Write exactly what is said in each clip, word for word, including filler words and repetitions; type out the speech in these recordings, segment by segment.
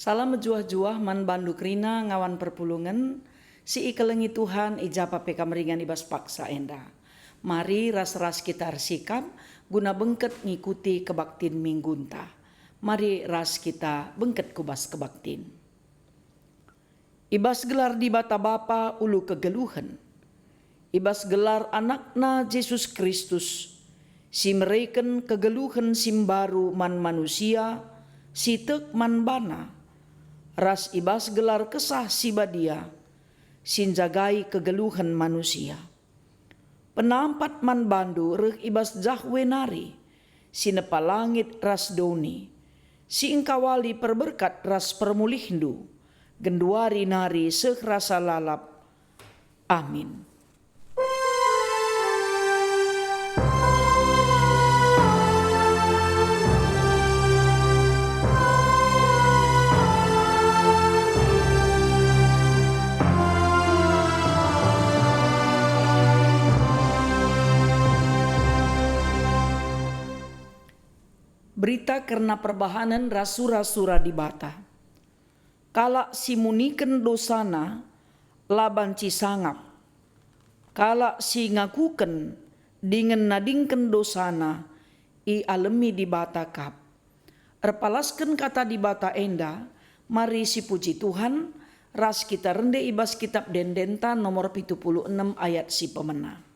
Salam mejuah-juah man bandu kerina ngawan perpulungen si ikelengi Tuhan i ja pe kam ringan i bas paksa enda. Mari ras-ras kita ersikap guna bengket ngikuti kebaktin minggunta. Mari ras kita bengket ku bas kebaktin. I bas gelar Dibata Bapa ulu kegeluhen. I bas gelar AnakNa Jesus Kristus, si mereken kegeluhen si mbaru man manusia si tek man baNa, ras i bas gelar Kesah Si Badia, si njagai kegeluhen manusia. Penampat man bandu reh i bas Jahwe nari, si nepa langit ras doni, si engkawali perberkat ras permulihndu, genduari nari seh rasa lalap. Amin. Berita kerna perbahanen ras sura-sura Dibata. Kalak si muniken dosana la banci sangap. Kalak si ngakuken dingen nadingken dosana ialemi Dibata kap. Erpalasken kata Dibata enda, mari sipuji Tuhan, ras kita rende i bas Kitap Ende-endenta nomor pitu puluh enem ayat si pemena.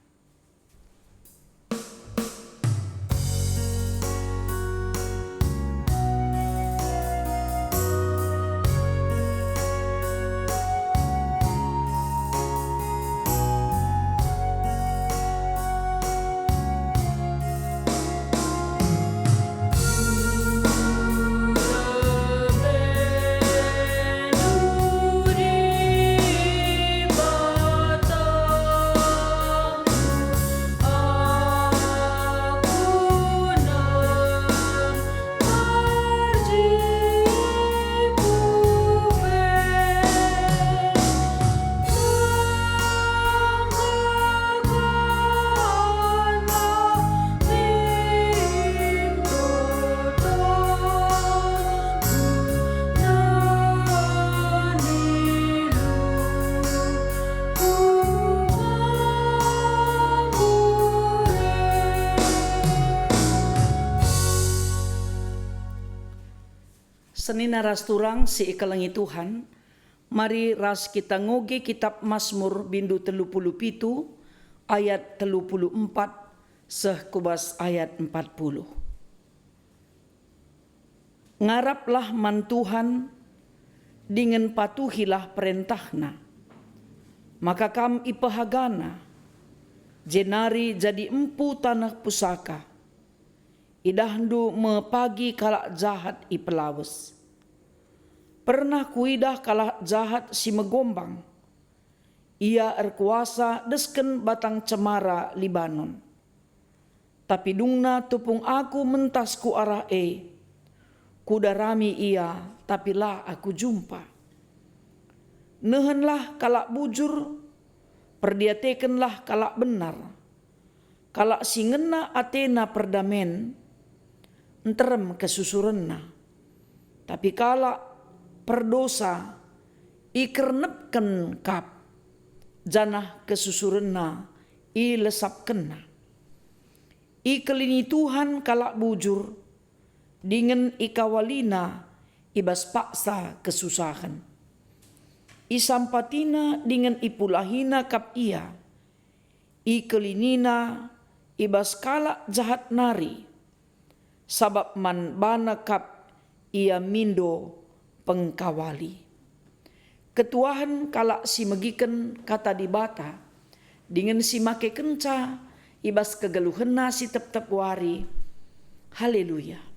Senina ras turang si ikelengi Tuhan, mari ras kita ngoge Kitap Masmur bindu telu puluh pitu ayat telu puluh empat seh ku bas ayat empat puluh. Ngaraplah man Tuhan, dingen patuhilah perentahNa, maka kam ipehagaNa, jenari jadi empu taneh pusaka. Idahndu me pagi kalak jahat ipelawes. Pernah kuidah kalak jahat si megombang. Ia erkuasa desken batang cemara Libanon. Tapi dungna tupung aku mentas ku arah e. Kudarami ia, tapi la aku jumpa. Nehenlah kalak bujur, perdiatekenlah kalak benar. Kalak si ngena atena perdamen, nterem kesusurenna. Tapi kalak perdosa ikernepken kap, janah kesusurenna ilesapkenna. Ikelini Tuhan kalak bujur, dingen ikawalina i bas paksa kesusahen. Isampatina dingen ipulahina kap ia. Ikelinina i bas kalak jahat nari, sabap man bana kap ia mindo pengkawali. Ketuahen kalak si megiken kata Dibata, dingen si makekenca i bas kegeluhenna si tep-tep wari. Haleluya!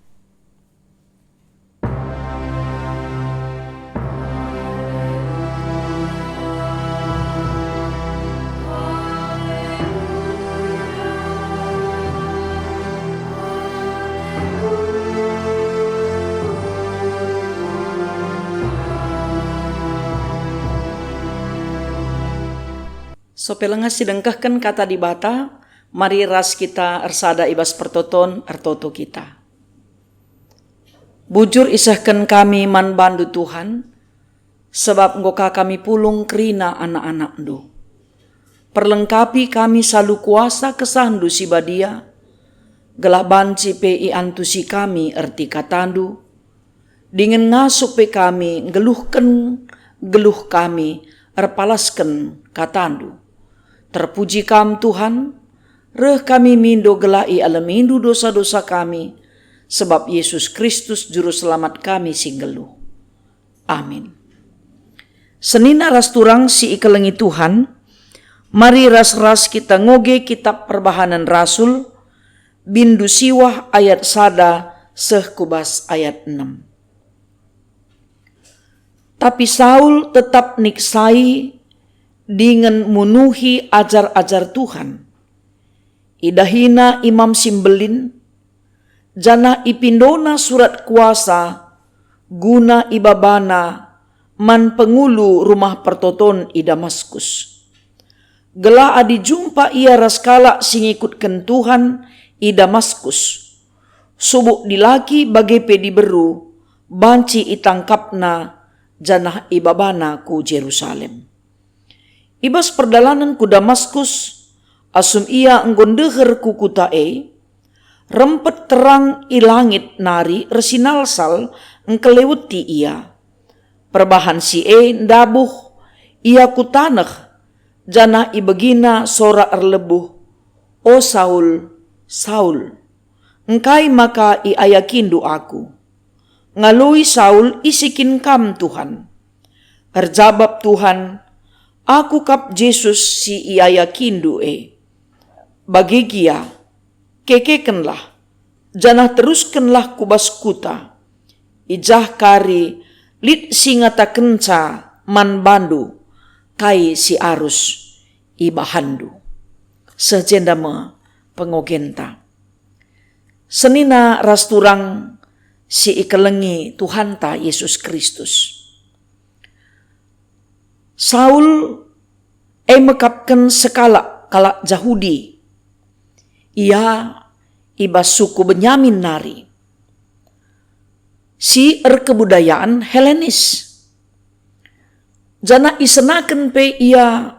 Sope lengas si dengkehken kata Dibata, mari ras kita ersada i bas pertoton ertoto kita. Bujur isehken kami man bandu, Tuhan, sebab enggo ka kami pulung kerina anak-anakndu. Perlengkapi kami salu kuasa kesahndu si badia, gelah banci pe iantusi kami erti katandu, dingen ngasup pe kami nggeluhken geluh kami erpalasken katandu. Terpuji Kam, Tuhan, reh kami mindo gelah ialemindu dosa-dosa kami, sebab Yesus Kristus Juru Selamat kami si nggeluh. Amin. Senina ras turang si ikelengi Tuhan, mari ras-ras kita ngoge Kitap Perbahanen Rasul, bindu siwah ayat sada seh ku bas ayat enem. Tapi Saul tetap niksai dingen munuhi ajar-ajar Tuhan. Idahina Imam si Mbelin, janah ipindona surat kuasa guna ibabana man pengulu rumah pertoton i Damaskus. Gelah adi jumpa ia ras kalak si ngikutken Tuhan i Damaskus, subuk dilaki bage pe diberu, banci itangkapna janah ibabana ku Jerusalem. I bas perdalanen ku Damaskus, asum ia enggo ndeher ku kuta e, rempet terang i langit nari ersinalsal engkeleweti ia. Perbahan si e ndabuh ia ku taneh, janah ibegina sora erlebuh, "O Saul, Saul, engkai maka iayakindu Aku?" Ngaloi Saul, "Ise kin Kam, Tuhan?" Erjabap Tuhan, "Aku kap Jesus si iayakindu e. Bage gia, kekekenlah, janah teruskenlah ku bas kuta. I jah kari lit si ngatakenca man bandu kai si arus ibahanndu." Seh jenda me pengogenta. Senina ras turang si ikelengi Tuhanta Yesus Kristus. Saul e mekapken sekalak kalak Jahudi. Ia i bas suku Benyamin nari, si erkebudayaan Helenis. Janah isenaken pe ia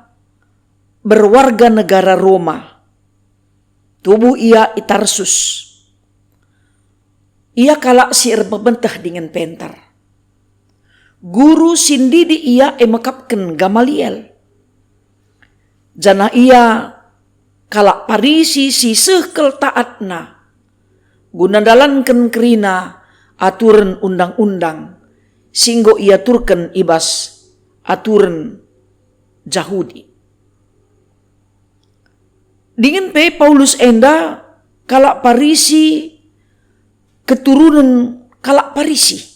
berwarga negara Roma. Tubuh ia i Tarsus. Ia kalak si erpepenteh dingen pentar. Guru si ndidik ia e mekapken Gamaliel. Janah ia kalak Parisi si seh kal taatna, guna ndalanken kerina aturen undang-undang si enggo iaturken i bas aturen Jahudi. Dingen pe Paulus enda kalak Parisi, keturunen kalak Parisi.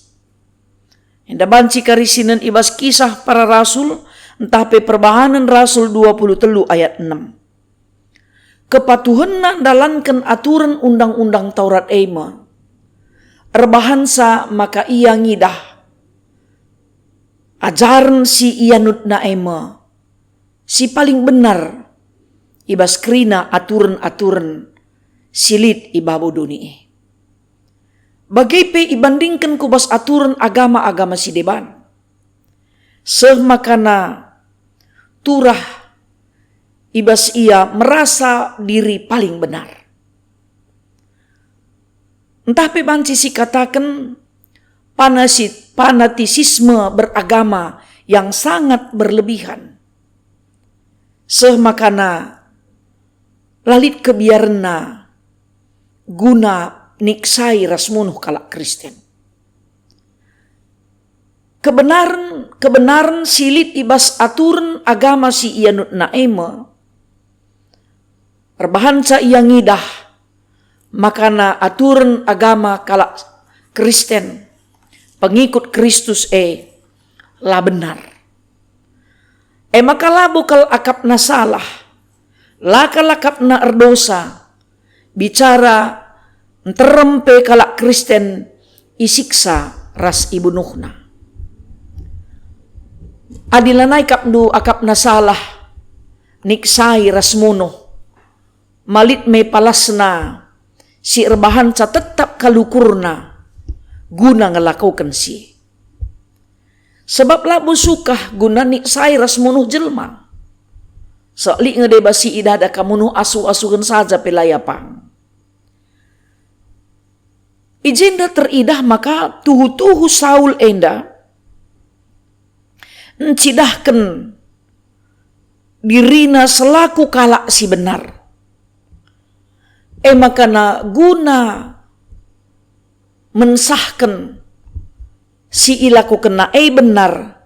Enda banci kari sinen i bas Kisah Para Rasul, ntah pe Perbahanen Rasul dua puluh telu ayat enem. Kepatuhenna ndalanken aturen Undang-undang Taurat e me erbahansa maka ia ngidah ajaren si ianutna e me si paling benar i bas kerina aturen-aturen si lit i babo doni e. Bage pe ibandingken ku bas aturen agama-agama si deban. Seh makana turah i bas ia merasa diri paling benar. Ntah pe banci sikataken panasi-, fanatisisme beragama yang sangat berlebihan. Seh makana la lit kebiarenna guna niksai ras munuh kalak Kristen. Kebenaren, kebenaren si lit i bas aturen agama si ianutna e me, erbahanca ia ngidah makana aturen agama kalak Kristen, pengikut Kristus e, la benar. E maka labo kal akapna salah, la kal akapna erdosa, bicara nterem pe kalak Kristen isiksa ras ibunuhna. Adi lanai kapndu akapna salah, niksai ras munuh, ma lit me palasna si erbahanca tetap kal ukurna, guna ngelakoken si. Sebab labo sukah guna niksai ras munuh jelma. Selik nge deba si idada ka munuh asuh-asuhen saja pe la ia pang. I jenda teridah maka tuhu-tuhu Saul enda ncidahken dirina selaku kalak si benar. E maka na guna mensahken si ilakokenna e benar,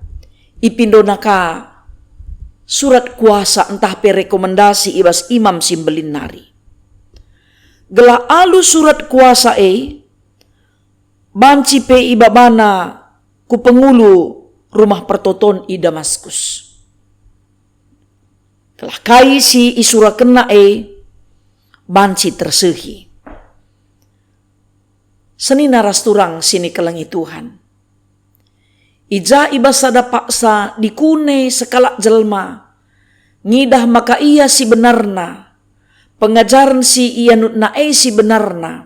ipindona ka surat kuasa ntah pe rekomendasi i bas Imam si Mbelin nari. Gelah alu surat kuasa e, banci pe ibabana ku pengulu rumah pertoton i Damaskus. Gelah kai si isurakenna e banci tersehi. Senina ras turang si nikelengi Tuhan. I ja i bas sada paksa dikune sekalak jelma, ngidah maka ia si benarna, pengajaren si ianutna e si benarna,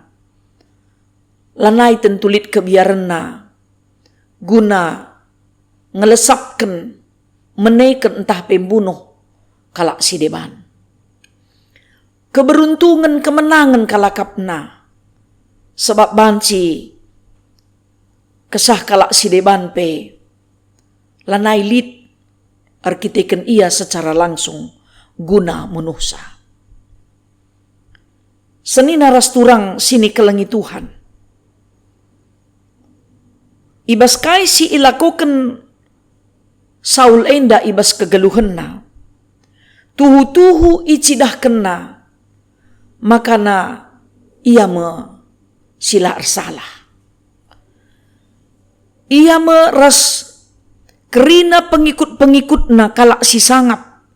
lanai tentu lit kebiarenna guna ngelesapken, meneken ntah pe mbunuh kalak si deban. Keberuntungen kemenangen kal akapna, sebab banci kesah kalak si deban pe lanai lit erkiteken ia secara langsung guna munuhsa. Senina ras turang si nikelengi Tuhan. I bas kai si ilakoken Saul enda i bas kegeluhenna, tuhu-tuhu icidahkenna makana ia me si la ersalah. Ia me ras kerina pengikut-pengikutna kalak si sangap,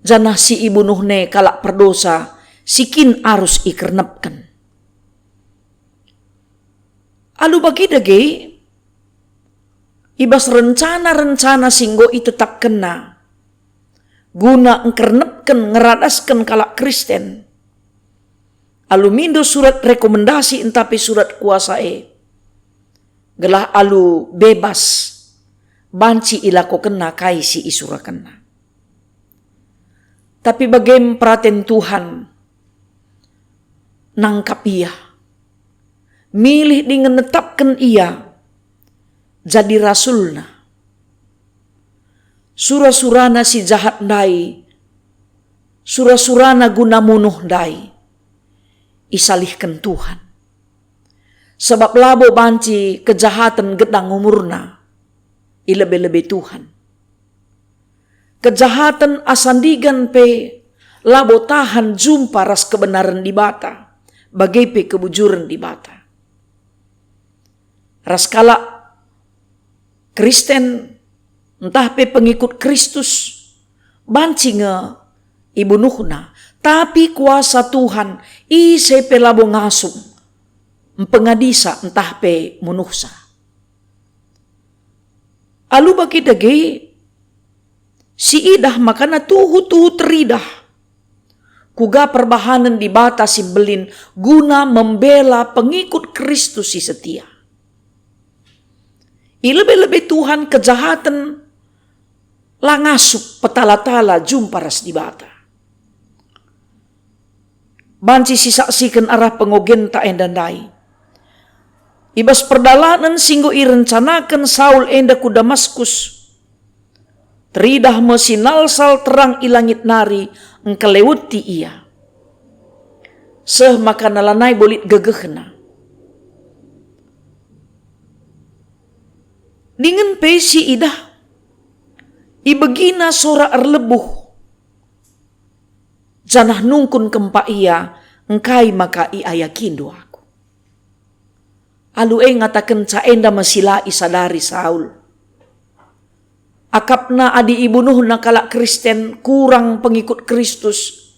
janah si ibunuhna e kalak perdosa si kin arus ikernepken. Alu bagi dage, i bas rencana-rencana si enggo itetapkenna guna engkernepken ngeradasken kalak Kristen, alu mindo surat rekomendasi ntah pe surat kuasa e, gelah alu bebas banci ilakokenna kai si isurakenna. Tapi bage me peraten Tuhan nangkap ia, milih dingen netapken ia jadi rasulna. Sura-surana si jahat ndai, sura-surana guna munuh ndai, isalihken Tuhan. Sebab labo banci kejahaten gedang umurna i lebe-lebe Tuhan. Kejahaten asa ndigan pe labo tahan jumpa ras kebenaren Dibata, bage pe kebujuren Dibata. Ras kalak Kristen ntah pe pengikut Kristus banci nge ibunuhna, tapi kuasa Tuhan ise pe labo ngasup, mpengadisa ntah pe munuhsa. Alu bage dage, siidah makana tuhu-tuhu teridah kuga perbahanen Dibata si Mbelin guna membela pengikut Kristus si setia. I lebe-lebe Tuhan kejahaten la ngasup petala-tala jumpa ras Dibata. Banci sisaksiken arah pengogenta enda ndai. I bas perdalanen si enggo irencanaken Saul enda ku Damaskus, teridah me sinalsal terang i langit nari engkeleweti ia. Seh maka lanai bo lit gegehna. Dingen pe siidah, ibegina sora erlebuh, janah nungkun kempak ia, "Engkai maka iayakindu aku?" Alu e ngatakenca enda me si la isadari Saul. Akapna adi ibunuhna kalak Kristen kurang pengikut Kristus,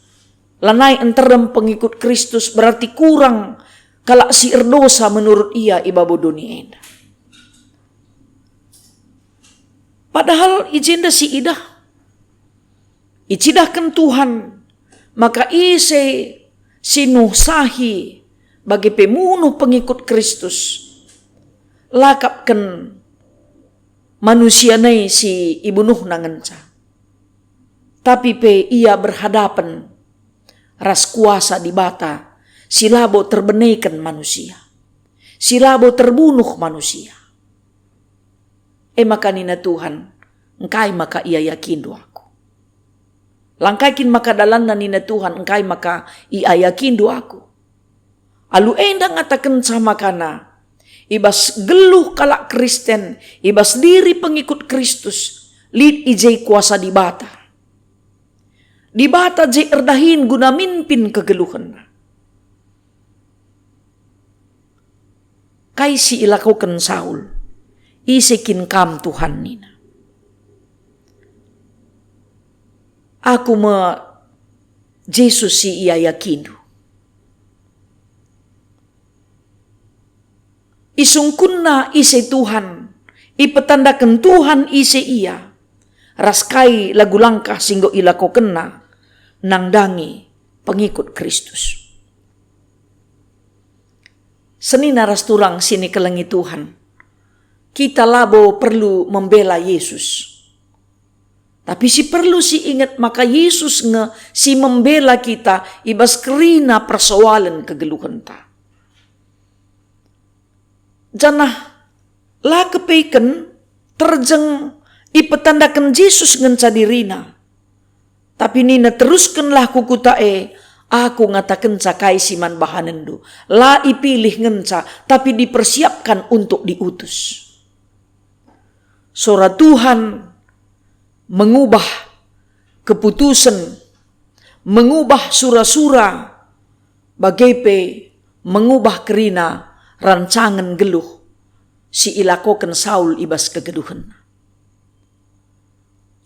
lanai nterem pengikut Kristus, berarti kurang kalak si erdosa menurut ia i babo doni enda. Padahal i jenda siidah, icidahken Tuhan maka ise si nuhsahi bage pe munuh pengikut Kristus, lakapken manusia nai si ibunuhna ngenca, tapi pe ia berhadapen ras kuasa Dibata si labo terbeneken manusia, si labo terbunuh manusia. E maka nina Tuhan, "Engkai maka iayakindu Aku? Langkai kin maka dalanna," nina Tuhan, "engkai maka iayakindu Aku?" Alu enda ngatakenca makana, i bas geluh kalak Kristen, i bas diri pengikut Kristus, lit i je kuasa Dibata. Dibata je erdahin guna mimpin kegeluhenna. Kai si ilakoken Saul? "Ise kin Kam, Tuhan?" nina. "Aku me Jesus si iayakindu." Isungkunna ise Tuhan, ipetandaken Tuhan ise ia, ras kai lagu langkah si enggo ilakokenna nandangi pengikut Kristus. Senina ras turang si nikelengi Tuhan, kita labo perlu membela Yesus. Tapi si perlu si inget maka Yesus nge si membela kita i bas kerina persoalen kegeluhenta. Janah la kepeken terjeng ipetandaken Jesus ngenca dirina. Tapi nina, "Teruskenlah ku kuta e, Aku ngatakenca kai si man bahanenndu." La ipilih ngenca, tapi dipersiapkan untuk diutus. Sora Tuhan mengubah keputusen, mengubah sura-sura, bage pe mengubah kerina rancangen geluh si ilakoken Saul i bas kegeluhenna.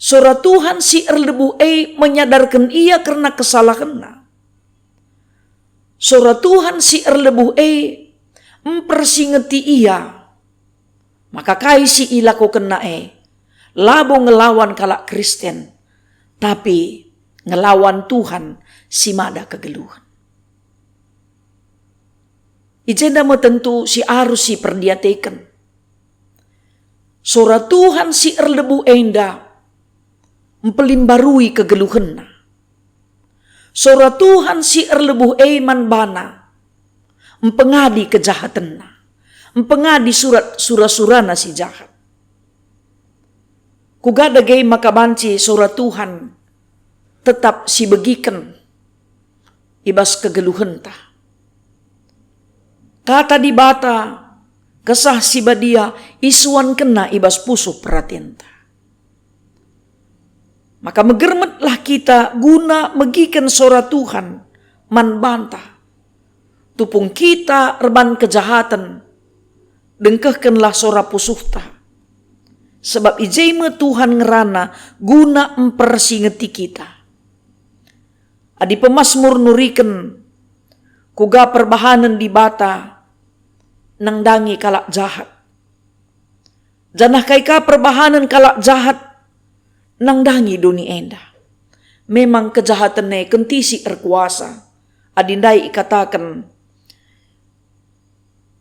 Sora Tuhan si erlebuh e menyadarken ia kerna kesalahenna. Sora Tuhan si erlebuh e mpersingeti ia. Maka kai si ilakokenna e? Labo ngelawan kalak Kristen, tapi ngelawan Tuhan si mada kegeluhen. I jenda me tentu si arus siperdiateken. Sora Tuhan si erlebuh enda mpelimbarui kegeluhenna. Sora Tuhan si erlebuh e man bana mpengadi kejahatenna, mpengadi surat sura-surana si jahat. Kuga dage maka banci sora Tuhan tetap sibegiken i bas kegeluhenta. Kata Dibata, Kesah Si Badia isuankenna i bas pusuh peratenta. Maka megermetlah kita guna megiken sora Tuhan man banta. Tupung kita erban kejahaten, dengkehkenlah sora pusuhta. Sebab i je me Tuhan ngerana guna mpersingeti kita. Adi pemasmur nuriken, kuga perbahanen Dibata nandangi kalak jahat. Janah kai ka perbahanen kalak jahat nandangi doni enda? Memang kejahaten e kentisik erkuasa. Adi ndai ikataken,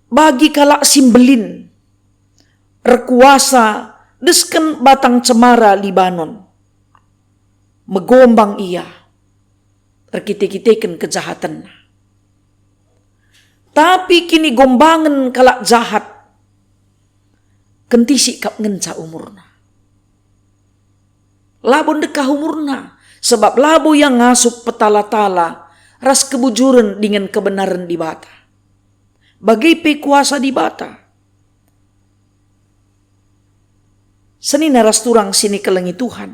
bagi kalak si mbelin, erkuasa desken batang cemara Libanon. Megombang ia, erkite-kiteken kejahatenna. Tapi kinigombangen kalak jahat, kentisik kap ngenca umurna. Labo ndekah umurna, sebab labo ia ngasup petala-tala ras kebujuren dingen kebenaren Dibata. Bage pe kuasa Dibata. Senina ras turang si nikelengi Tuhan.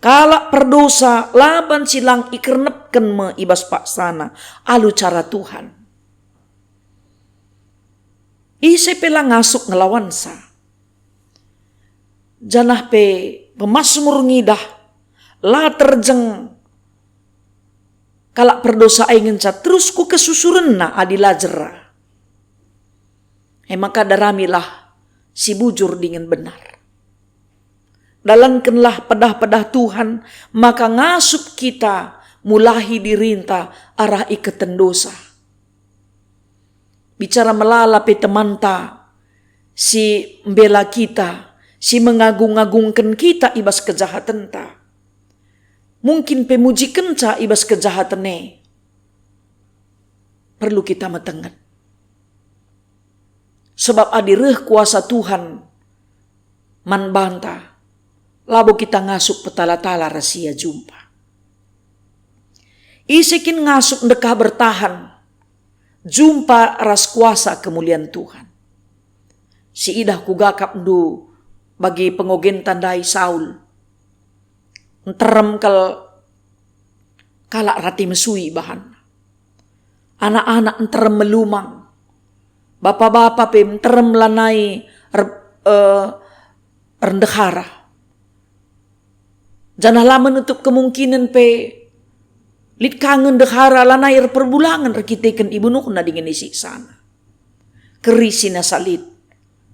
Kalak perdosa la banci lang ikernepken me i bas paksana alu cara Tuhan. Ise pe la ngasup ngelawansa. Janah pe pemasmur ngidah, la terjeng kalak perdosa e ngenca terus ku kesusurenna adi la jera. E maka daramilah si bujur dingen benar. Dalankenlah pedah-pedah Tuhan, maka ngasup kita mulahi dirinta arah iketen dosa. Bicara melala pe temanta, si mbela kita, si mengagung-agungken kita i bas kejahatenta. Mungkin pe mujikenca i bas kejahaten e. Perlu kita metenget. Sebab adi reh kuasa Tuhan man banta, labo kita ngasup petala-tala ras ia jumpa. Ise kin ngasup ndekah bertahan jumpa ras kuasa kemulian Tuhan? Siidah kuga akapndu bagi pengogenta ndai Saul. Nterem kal kalak rate mesui ibahanna. Anak-anak nterem melumang. Bapa-bapa pe nterem lanai er-, eh, erndehara. Janah la menutup kemungkinen pe lit ka nge ndehara lanai erperbulangen erkiteken ibunuhna dingen isiksana. Keri si nasa lit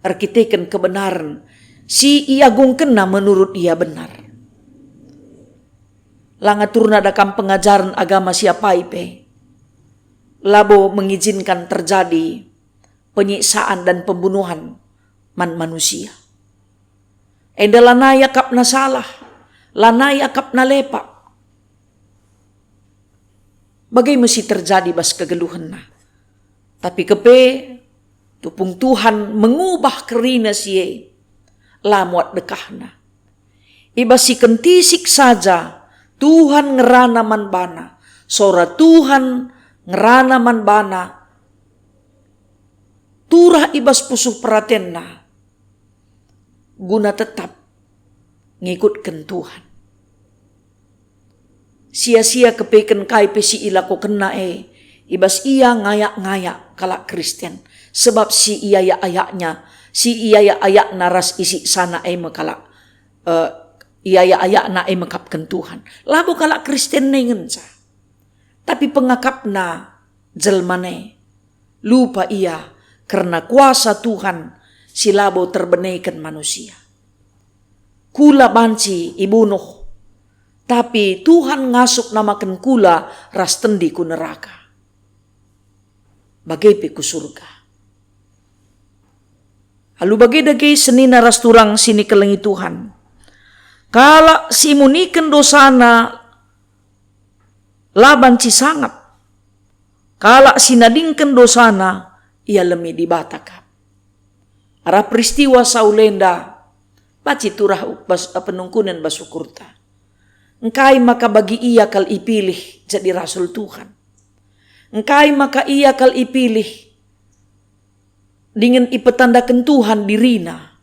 erkiteken kebenaren si iagungkenna menurut ia benar. La ngaturna da kam pengajaren agama si apai pe labo mengijinkan terjadi penyiksaan dan pembunuhan man manusia. Enda lanai akapna salah, lanai akapna lepak. Bage me si terjadi bas kegeluhenna. Tapi kepe, tupung Tuhan mengubah kerina si e, la muat dekahna. I bas si kentisik saja, Tuhan ngerana man bana, sora Tuhan ngerana man bana, turah i bas pusuh peratenna, guna tetap ngikutken Tuhan. Sia-sia kepeken kai pe si ilakokenna e, i bas ia ngayak-ngayak kalak Kristen, sebab si iayak-ayaknya, si iayak-ayakna ras isiksana e me kalak, eh, iayak-ayakna e mekapken Tuhan. Labo kalak Kristen nai ngenca, tapi pengakapna jelma e. Lupa ia kerna kuasa Tuhan si labo terbeneken manusia. Kula banci ibunuh, tapi Tuhan ngasup namaken kula ras tendi ku neraka. Bage pe ku surga. Alu bage dage senina ras turang si nikelengi Tuhan. Kalak si muniken dosana la banci sangap. Kalak si nadingken dosana ialemi Dibata kap. Arah peristiwa Saul enda, banci turah bas, penungkunen bas ukurta. Engkai maka bagi ia kal ipilih jadi rasul Tuhan? Engkai maka ia kal ipilih dingen ipetandaken Tuhan dirina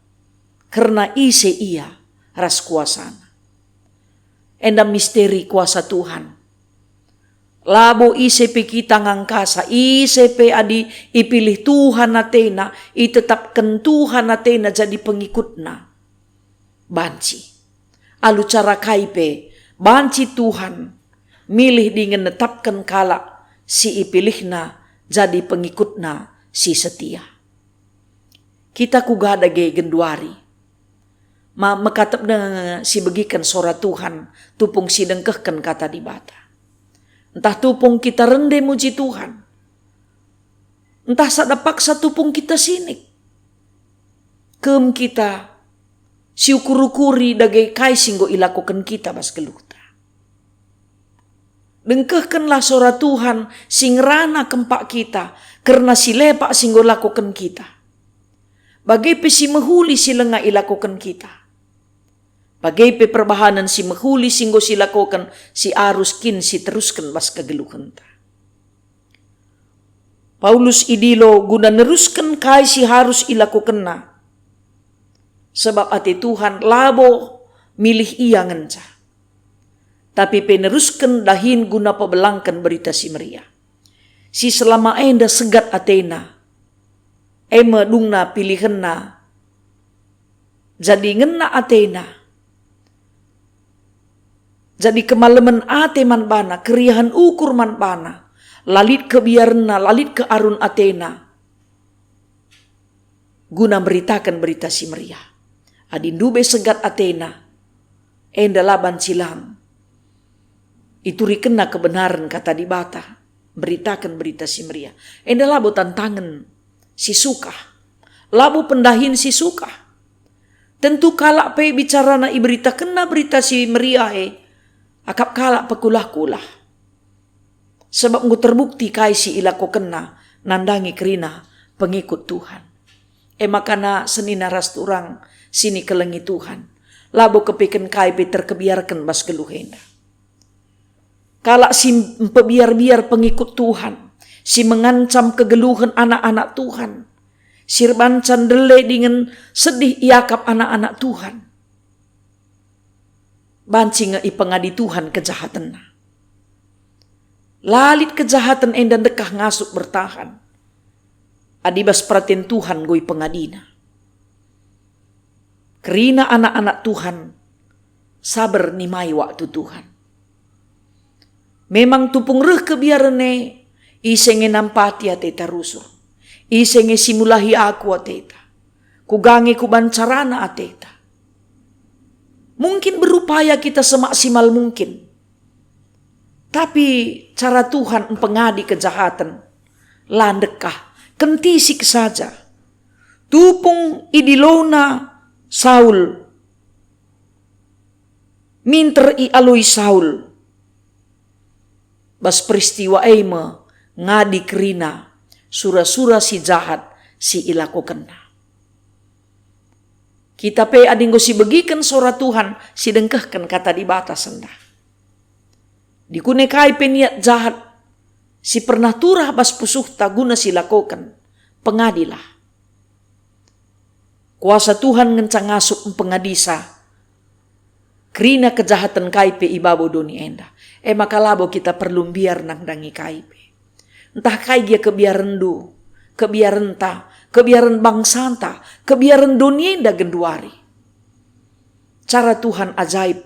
kerna ise ia ras kuasana? Enda misteri kuasa Tuhan. Labo ise pe kita ngangkasa, ise pe adi ipilih Tuhan atena, itetapken Tuhan atena jadi pengikutna. Banci. Alu cara kai pe, banci Tuhan milih dingen netapken kalak si ipilihna jadi pengikutna si setia. Kita kuga dage genduari. Ma mekatep denga nge sibegiken sora Tuhan, tupung si dengkehken kata Dibata. Ntah tupung kita rende muji Tuhan, ntah sada paksa tupung kita sinik. Kem kita siukur-ukuri dage kai si enggo ilakoken kita bas geluhta. Dengkehkenlah sora Tuhan si ngerana kempak kita kerna si lepak si enggo lakoken kita. Bage pe si mehuli si langa ilakoken kita. Bage pe perbahanen si mehuli si enggo silakoken si arus kin siterusken bas kegeluhenta. Paulus idilo guna nerusken kai si harus ilakokenna. Sebab ate Tuhan labo milih ia ngenca, tapi pe nerusken dahin guna pebelangken Berita Si Meriah. Si selama enda segat atena, e me dungna pilihenna, jadi ngena atena, jadi kemalemen ate man bana, keriahen ukur man bana, la lit kebiarenna, la lit kearun atena guna mberitaken Berita Si Meriah. Adi ndube segat atena, enda la banci lang iturikenna kebenaren kata Dibata, mberitaken Berita Si Meriah. Enda labo tantangen si sukah, Labo pendahin si sukah. Tentu kalak pe bicarana iberitakenna Berita Si Meriah e, akap kalak pekulah-kulah. Sebab enggo terbukti kai si ilakokenna nandangi kerina pengikut Tuhan. E maka senina ras turang si ikelengi Tuhan, labo kepeken kai pe terkebiarken bas geluh enda. Kalak si mpebiar-biar pengikut Tuhan, si mengancam kegeluhen anak-anak Tuhan, si erbanca ndele dingen sedih iakap anak-anak Tuhan, banci nge ipengadi Tuhan kejahatenna. La lit kejahaten enda ndekah ngasup bertahan, adi bas peraten Tuhan enggo ipengadina. Kerina anak-anak Tuhan saber nimai waktu Tuhan. Memang tupung reh kebiaren e, ise nge nampati ateta rusur, ise nge si mulahi aku ateta, kuga nge kubancarana ateta. Mungkin berupaya kita semaksimal mungkin, tapi cara Tuhan mpengadi kejahaten la ndekah, kentisik saja. Tupung idilona Saul, minter ialoi Saul. Bas peristiwa e me ngadi kerina sura-sura si jahat si ilakokenna. Kita pe adi enggo sibegiken sora Tuhan, sidengkehken Kata Dibata sendah, "Dikune kai pe niat jahat si pernah turah bas pusuhta guna silakoken, pengadilah." Kuasa Tuhan ngenca ngasup mpengadisa kerina kejahaten kai pe i babo doni enda. E maka labo kita perlu mbiar nandangi kai pe. Ntah kai gia kebiarenndu, kebiarenta, kebiaren bangsanta, kebiaren doni enda genduari. Cara Tuhan ajaib,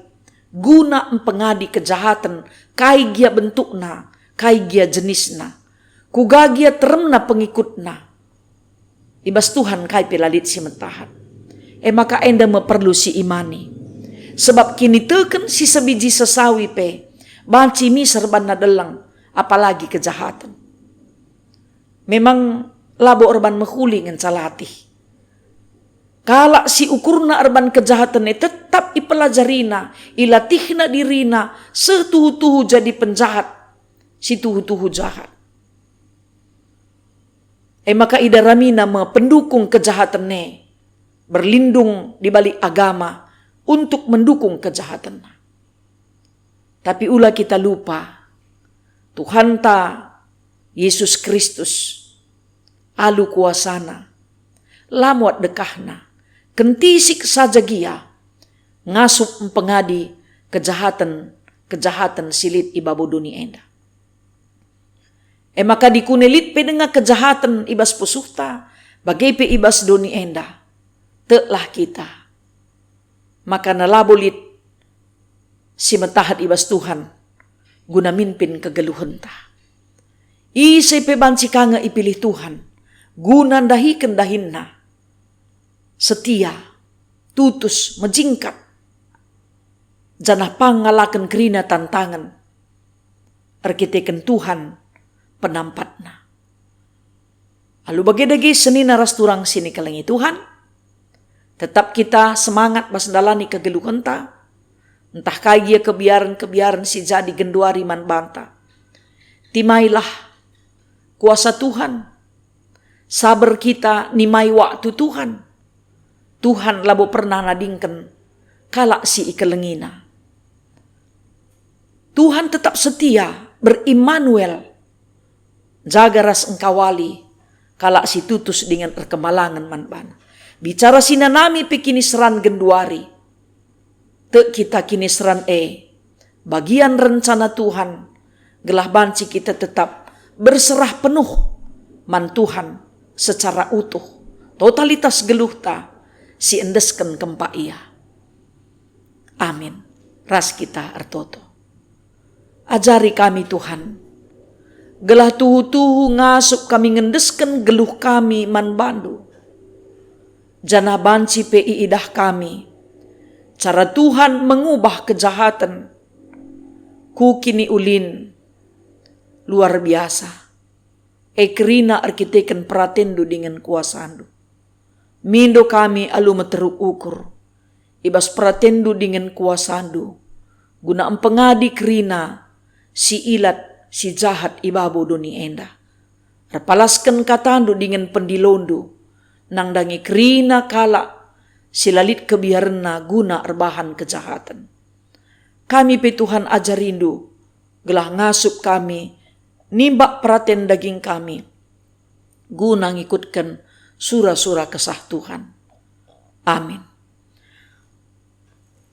guna mpengadi kejahaten, kai gia bentukna, kai gia jenisna, kuga gia teremna pengikutna. I bas Tuhan kai pe la lit si metahat. E maka enda me perlu siimani. Sebab kiniteken si sebiji sesawi pe banci miser banna deleng, apalagi kejahaten. Memang labo erban mehuli ngenca latih. Kalak si ukurna erban kejahaten e tetap ipelajarina, ilatihna dirina seh tuhu-tuhu jadi penjahat si tuhu-tuhu jahat. E maka idaramina me pendukung kejahaten e, berlindung di balik agama untuk mendukung kejahatenna. Tapi ula kita lupa, Tuhanta Yesus Kristus, alu kuasaNa, la muat dekahNa, kentisik saja gia ngasup mpengadi kejahaten-kejahaten si lit i babo doni enda. E maka dikune lit pe denga kejahaten i bas pusuhta, bage pe i bas doni enda, teklah kita. Maka labo lit si metahat i bas Tuhan guna mimpin kegeluhenta. Ise pe banci ka nge ipilih Tuhan guna ndahiken dahinNa, setia, tutus, mejingkat, janah pang ngalaken kerina tantangen erkiteken Tuhan penampatna. Alu bage dage senina ras turang si ikelengi Tuhan, tetap kita semangat bas ndalani kegeluhenta, ntah kai gia kebiaren-kebiaren si jadi genduari man banta. Timailah kuasa Tuhan, saber kita nimai waktu Tuhan. Tuhan labo pernah nadingken kalak si ikelengiNa. Tuhan tetap setia, ber-Immanuel, jaga ras engkawali kalak si tutus dingen erkemalangen man baNa. Bicara si nanami pe kiniseran genduari. Tek kita kiniseran e bagian rencana Tuhan, gelah banci kita tetap berserah penuh man Tuhan secara utuh, totalitas geluhta si endesken kempak Ia. Amin. Ras kita ertoto. Ajari kami, Tuhan, gelah tuhu-tuhu ngasup kami ngendesken geluh kami man baNdu. Janah banci pe iidah kami cara Tuhan mengubah kejahaten ku kiniulin luar biasa, e kerina erkiteken peratenNdu dingen kuasaNdu. Mindo kami alu meteruk ukur, i bas peratenndu dingen kuasandu, guna mpengadi kerina si ilat si jahat i babo doni enda. Erpalasken katandu dingen pendilondu, nandangi kerina kalak si la lit kebiarenna guna erbahan kejahaten. Kami pe, Tuhan, ajarindu, gelah ngasup kami nimbak peraten daging kami, guna ngikutken sura-sura Kesah Tuhan. Amin.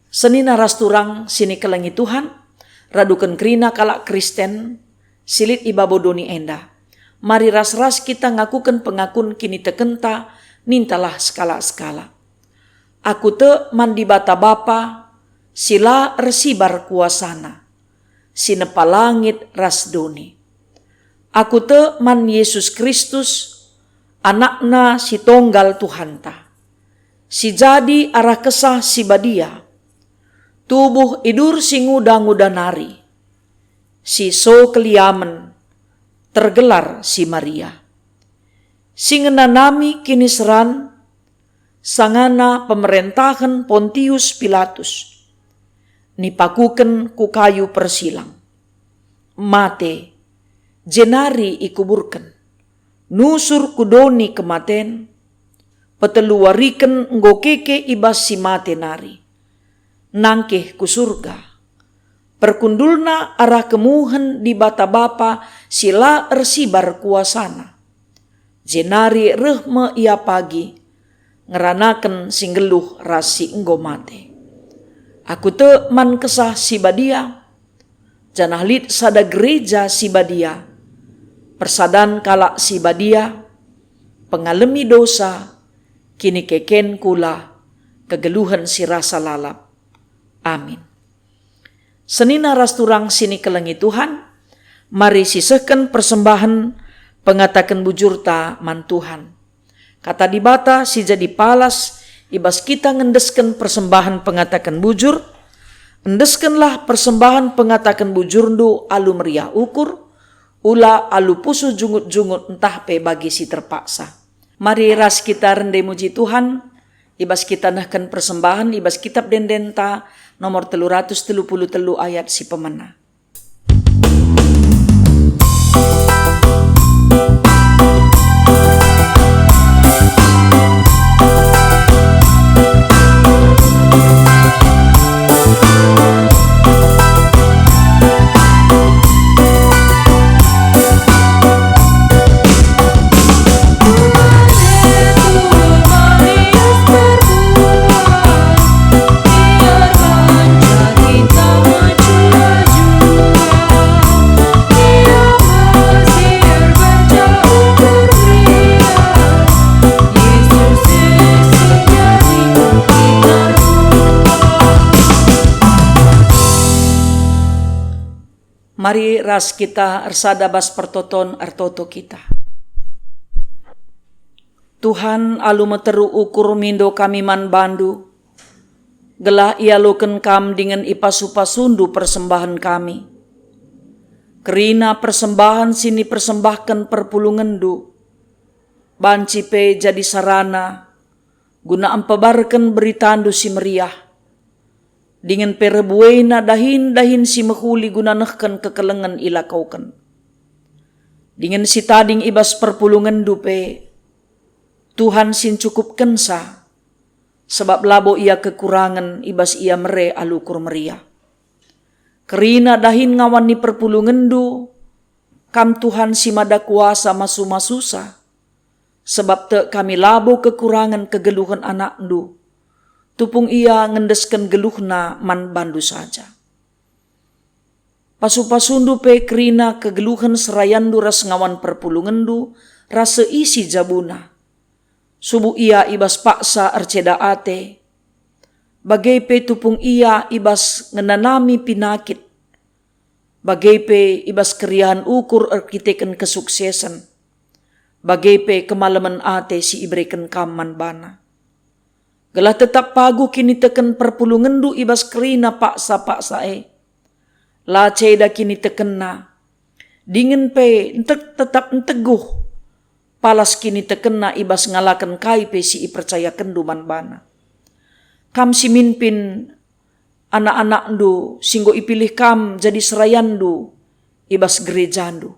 Senina ras turang si nikelengi Tuhan, raduken kerina kalak Kristen si lit i babo doni enda. Mari ras-ras kita ngakuken pengakun kinitekenta, nintalah sekalak-sekalak. Aku tek man Dibata Bapa si la ersibar kuasaNa, si nepa langit ras doni. Aku tek man Jesus Kristus, AnakNa si tonggal Tuhanta, si jadi arah Kesah Si Badia, tubuh idur si nguda-nguda nari, si so keliamen, tergelar si Maria, si ngenanami kiniseran sangana pemerentahen Pontius Pilatus, nipakuken ku kayu persilang, mate, jenari ikuburken, nusur ku doni kematen, peteluwariken enggo keke i bas si mate nari, nangkih ku Surga. Perkundulna arah kemuhen Dibata Bapa si la ersibar kuasaNa. Jenari reh me Ia pagi, ngeranaken si nggeluh ras si enggo mate. Aku tek man Kesah Si Badia, janah lit sada gereja si badia, persadan kalak si badia, pengalemi dosa, kinikeken kula, kegeluhen si rasa lalap. Amin. Senina ras turang si nikelengi Tuhan, mari sisehken persembahen pengataken bujurta man Tuhan. Kata Dibata si jadi palas i bas kita ngendesken persembahen pengataken bujur, "Endeskenlah persembahen pengataken bujurndu alu meriah ukur, ula alu pusuh jungut-jungut ntah pe bagi si terpaksa." Mari ras kita rende muji Tuhan, i bas kita nehken persembahen i bas Kitab Ende-Endenta nomor telu ratus telu puluh telu ayat si pemena. Mari ras kita ersada bas pertoton ertoto kita. Tuhan, alu meteruk ukur mindo kami man baNdu, gelah ialoken Kam dingen ipasu-pasuNdu persembahen kami. Kerina persembahen si nipersembahken perpulungenNdu, banci pe jadi sarana guna mpebarken beritaNdu si meriah, dingen pe erbuena dahin-dahin si mehuli guna nehken kekelengen ilakoken. Dingen si tading i bas perpulungenNdu pe, Tuhan si ncukupkenca, sabap labo ia kekurangen i bas ia mere alu ukur meriah. Kerina dahin ngawan ni perpulungenNdu, Kam Tuhan si mada kuasa masu-masusa, sabap tek kami labo kekurangen kegeluhen anakNdu, tupung ia ngendesken geluhna man baNdu saja. Pasu-pasuNdu pe kerina kegeluhen serayanNdu ras ngawan perpulungenNdu ras seisi jabuna. Subuk ia i bas paksa erceda ate, bage pe tupung ia i bas ngenanami pinakit, bage pe i bas keriahen ukur erkiteken kesuksesen, bage pe kemalemen ate si ibereken Kam man bana. Gelah tetap paguh kiniteken perpulungenNdu i bas kerina paksa-paksa e. La ceda kinitekenna, dingen pe ntek-, tetap nteguh palas kinitekenna i bas ngalaken kai pe si ipercayakenndu man bana. Kam si mimpin anak-anakndu si enggo ipilih kam jadi serayanndu i bas gerejandu.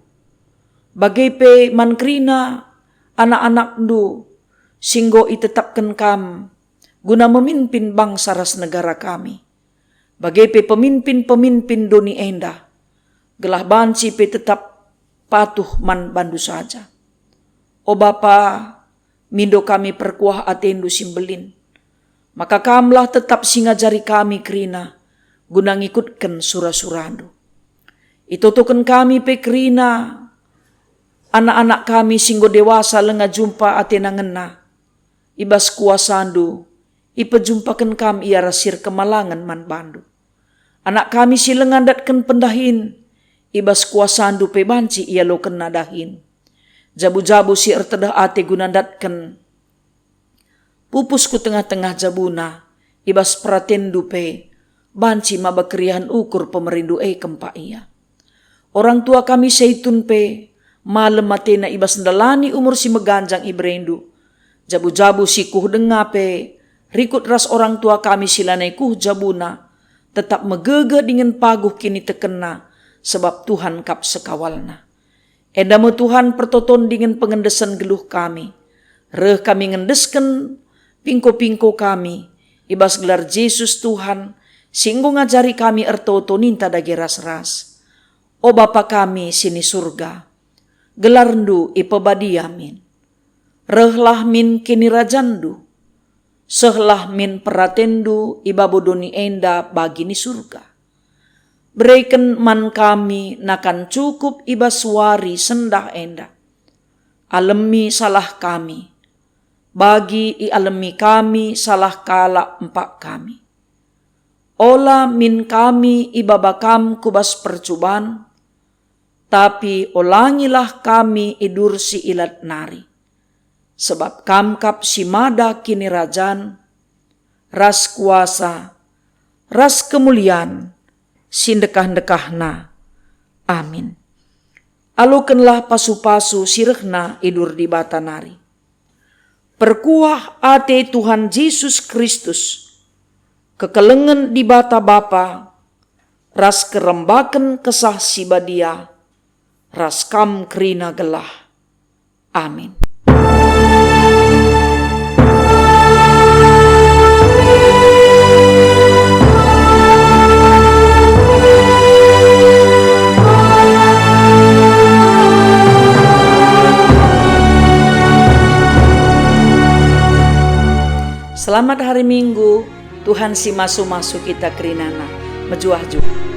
Bage pe man kerina anak-anakndu si enggo itetapken kam guna memimpin bangsa ras negara kami, bage pe peminpin-peminpin doni enda, gelah banci pe tetap patuh man bandu saja. O Bapa, mindo kami perkuah atendu si mbelin, maka kamlah tetap si ngajari kami kerina guna ngikutken sura-surandu. Itotoken kami pe kerina anak-anak kami si enggo dewasa langa jumpa atena ngena. I bas kuasandu, ipejumpaken kam ia ras si erkemalangen man bandu. Anak kami si langa ndatken pendahin, i bas kuasandu pe banci ialokenna dahin. Jabu-jabu si ertedeh ate guna ndatken pupus ku tengah-tengah jabuna, i bas peratenndu pe banci maba keriahen ukur pemerindu e kempak ia. Orang tua kami Seitun pe malem atena i bas ndalani umur si meganjang iberendu. Jabu-jabu si kuh denga pe, rikut ras orang tua kami si lanai kuh jabuna, tetap megegeh dingen paguh kinitekenna, sebab Tuhan kap sekawalna. Enda me Tuhan pertoton dingen pengendesen geluh kami. Reh kami ngendesken pingko-pingko kami, i bas gelar Jesus Tuhan, si enggo ngajari kami ertoto ninta dage ras-ras. O Bapa kami si ni Surga, gelarNdu ipebadia min. Rehlah min kinirajanNdu. Sehlah min peratenNdu i babo doni enda bagi ni Surga. Bereken man kami nakan cukup i bas wari sendah enda. Alemi salah kami, bagi ialemi kami salah kalak empak kami. Ola min kami ibaba Kam ku bas percuban, tapi olangilah kami i dursi ilat nari. Sebab Kam kap si mada kinirajan, ras kuasa, ras kemulian si ndekah-ndekahna. Amin. Alokenlah pasu-pasu si rehna i dur Dibata nari. Perkuah ate Tuhan Jesus Kristus, kekelengen Dibata Bapa, ras kerembaken Kesah Si Badia, ras kam kerina gelah. Amin. Selamat hari Minggu, Tuhan si masu-masu kita kerinana. Mejuah-juah.